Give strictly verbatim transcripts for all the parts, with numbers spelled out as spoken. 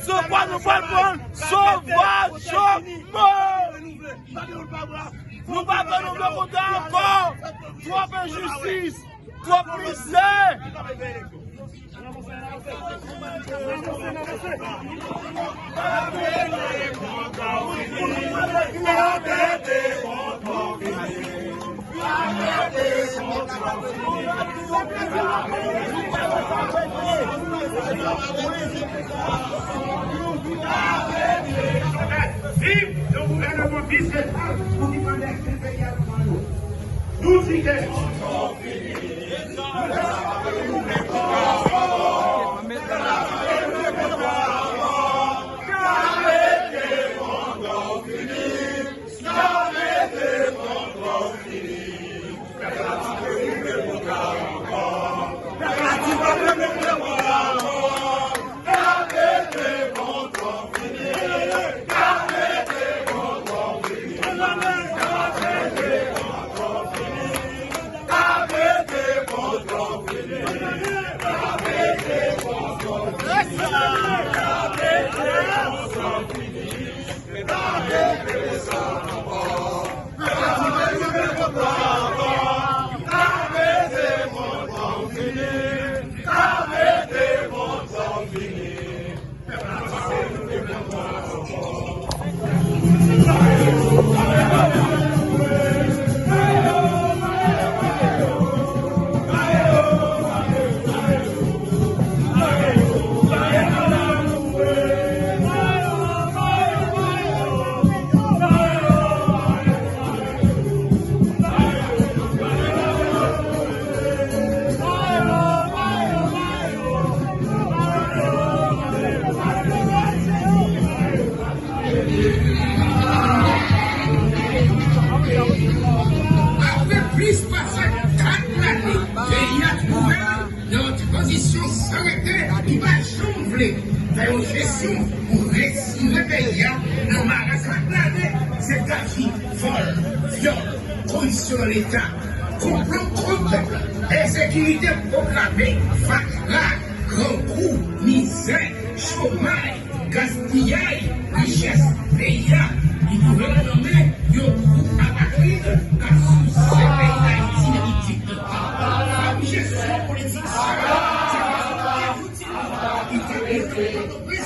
Se kwa nou pral pran? Sovageman! Nou pa vle renouvle kontra ankò! Twòp enjistis! Twòp mizè! Viv yon gouvènman bizetal pou ki pa mete peyi a nan men yo. Nou di ke Apre plis pase kat lane, peyi a twouve l nan yon tranzisyon san rete, li pa janm vle fè yon jesyon pou retire peyi a nan maraz kat lane, se gaji, vòl, vyòl, koripsyon nan Leta, konplo kont pèp la, ensekirite pwoklame, fatra, grangou, mizè, chomay, gaspiyay richès peyi a, li twouve l nan men yon gwoup apatrid k ap souse peyi Dayiti nan mitik. Fòk jesyon politik sa a te rezonte itil pou antrepris.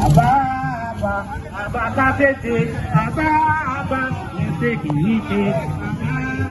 Aba, aba, aba K P T, aba, aba, ensekirite.